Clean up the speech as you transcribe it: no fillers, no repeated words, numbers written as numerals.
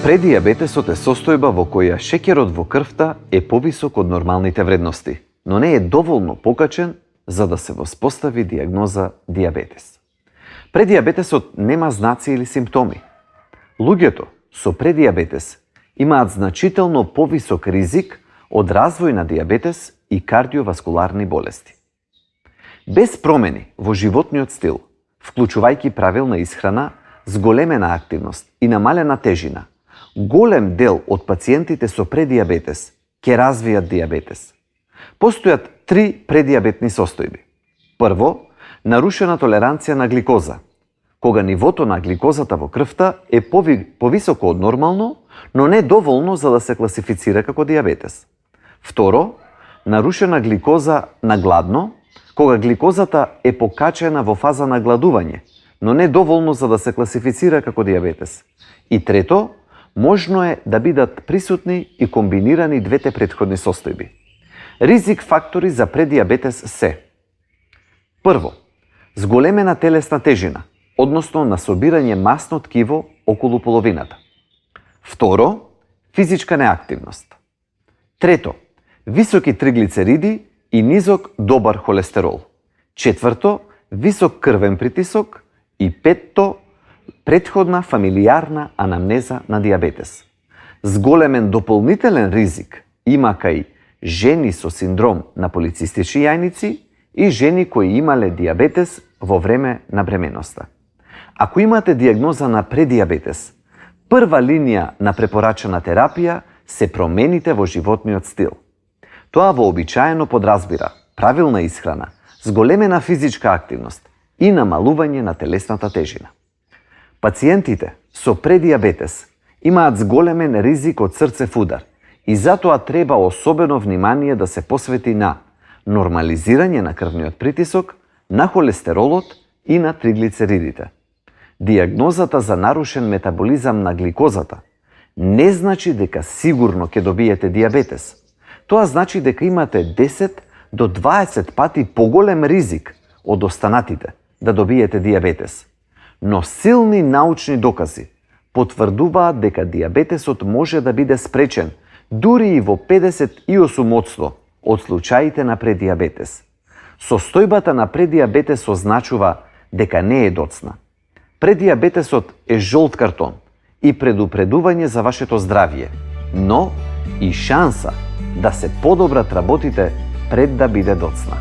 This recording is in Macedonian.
Предијабетесот е состојба во која шеќерот во крвта е повисок од нормалните вредности, но не е доволно покачен за да се воспостави дијагноза дијабетес. Предијабетесот нема знаци или симптоми. Луѓето со предијабетес имаат значително повисок ризик од развој на дијабетес и кардиоваскуларни болести. Без промени во животниот стил, вклучувајќи правилна исхрана, зголемена активност и намалена тежина, голем дел од пациентите со предијабетес ќе развијат дијабетес. Постојат 3 предијабетни состојби. Прво, нарушена толеранција на гликоза, кога нивото на гликозата во крвта е повисоко од нормално, но не доволно за да се класифицира како дијабетес. Второ, нарушена гликоза на гладно, кога гликозата е покачена во фаза на гладување, но не доволно за да се класифицира како дијабетес. И трето, можно е да бидат присутни и комбинирани двете претходни состојби. Ризик фактори за предијабетес се: прво, зголемена телесна тежина, односно насобирање масно ткиво околу половината. Второ, физичка неактивност. Трето, високи триглицериди и низок добар холестерол. Четврто, висок крвен притисок. И петто, претходна фамилијарна анамнеза на дијабетес. Зголемен дополнителен ризик има кај жени со синдром на полицистични јајници и жени кои имале дијабетес во време на бременоста. Ако имате дијагноза на предијабетес, прва линија на препорачана терапија се промените во животниот стил. Тоа вообичаено подразбира правилна исхрана, зголемена физичка активност и намалување на телесната тежина. Пациентите со предијабетес имаат зголемен ризик од срцев удар и затоа треба особено внимание да се посвети на нормализирање на крвниот притисок, на холестеролот и на триглицеридите. Дијагнозата за нарушен метаболизам на гликозата не значи дека сигурно ќе добиете дијабетес. Тоа значи дека имате 10 до 20 пати поголем ризик од останатите да добиете дијабетес. Но силни научни докази потврдуваат дека дијабетесот може да биде спречен дури и во 58% од случаите на предијабетес. Состојбата на предијабетес означува дека не е доцна. Предијабетесот е жолт картон и предупредување за вашето здравје, но и шанса да се подобрат работите пред да биде доцна.